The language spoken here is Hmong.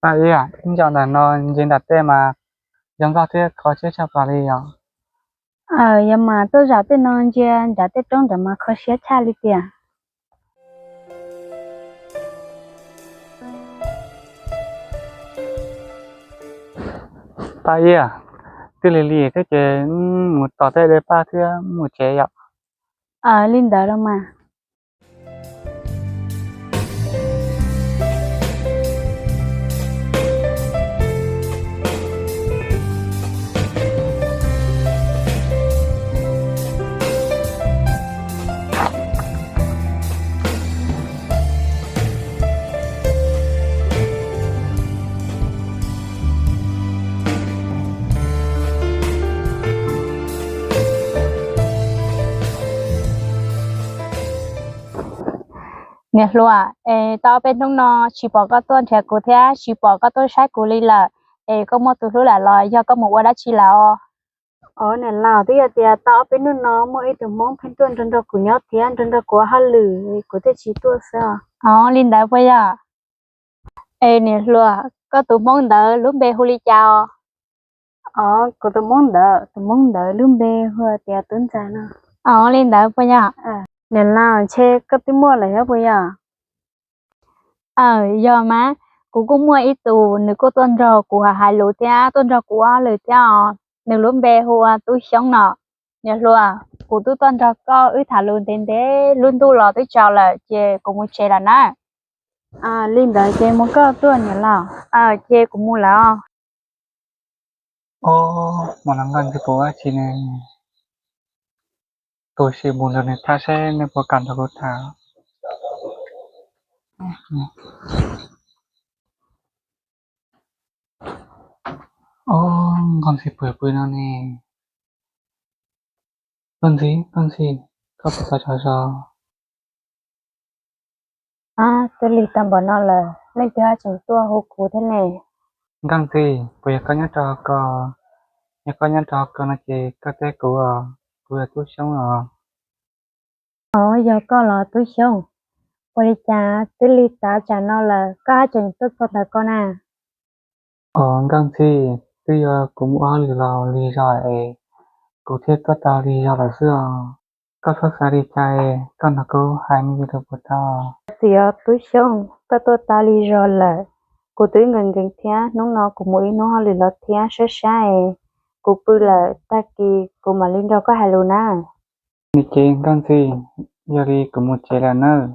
Paj Iab, ib zaug ntawm no ntsia nram tej mas zoo nkauj thiab kho siab tshaj plaws li os. Aws, yog mas tuaj zaum tej no ntsia nram tej roob nram mas kho siab tshaj li tiag. Paj Iab, twb lig lig thiab ces mus tos tej de paj thiab mus tsev yom. Aws, li ntawd los mas. Niam hluas, es tau ob peb hnub no tsis pom koj tuaj nrhiav kuv thiab tsis pom koj tuaj saib kuv li lawm, es koj muaj tus hlub lawm los yog koj mus ua dab tsi lawm os? Os niam laus, twb yog tias tau ob peb hnub no muaj ib tug Hmoob pheej tuaj nrog nrog kuv nyob thiab nrog nrog kuv ua hauj lwm, kuv thiaj tsis tuaj xwb os. Os, li ntawd puas yog? Es niam hluas, koj tus Hmoob ntawd lub npe hu li cas os? Os, kuv tus Hmoob ntawd, tus Hmoob ntawd lub npe hu tias Tub Ntxawg no. Os, li ntawd puas yog? Niam laus, ntshe koj twb muaj lawm thiab puas yog? Aws, yog mas, kuv kuj muaj ib tus, nws kuj tuaj nrog kuv hais lus thiab tuaj nrog kuv ua hauj lwm thiab os. Nws lub npe hu ua Tub Xyoob no. Niam hluas, kuv twb tuaj nrog koj wb tham lus ntev ntev, lub ntuj los twb tsaus lawm ces kuv mus tsev lawm na. Li ntawd ces mus koj tuaj niam laus. Ces kuv mus lawm os. Os, mas los Nkauj Ntxwg puas ua dab tsi ne? Tus sim mus nrog nws tham seb nws puas kam nrog kuv tham. Os, Nkauj Ntxwg pw pw no ne. Nkauj Ntxwg, Nkauj Ntxwg, koj puas tau zov zos? Twb lig tag npaum no lawm, leej twg tseem tuaj hu kuv thiab ne? Nkauj Ntxwg, puas yog koj nyob rau hauv ko? Yog koj nyob rau hauv ko no ces koj teb kuv os, kuv yog Tub Xyoob os. Os, yog koj los Tub Xyoob? Ua li cas twb lig tav tsam no lawm koj haj tseem tuaj txog ntawm ko na? Os Nkauj Ntxwg, twb yog kuv mus ua hauj lwm los lig zog es kuv thiaj tuaj tau lig zog lawm xwb os. Koj txhob xav li cas, koj nrog kuv hais me ntsis rau puas tau? Txiv os Tub Xyoob, koj tuaj tau lig zog lawm, kuv twb nkees nkees thiab, hnub no kuv mus ib hnub hauj lwm los thiab sab sab es kuv pw lawm, tag kis kuv mam li nrog koj hais lus na. Nws ces Nkauj Ntxwg, yog li kuv mus tsev lawm nawb.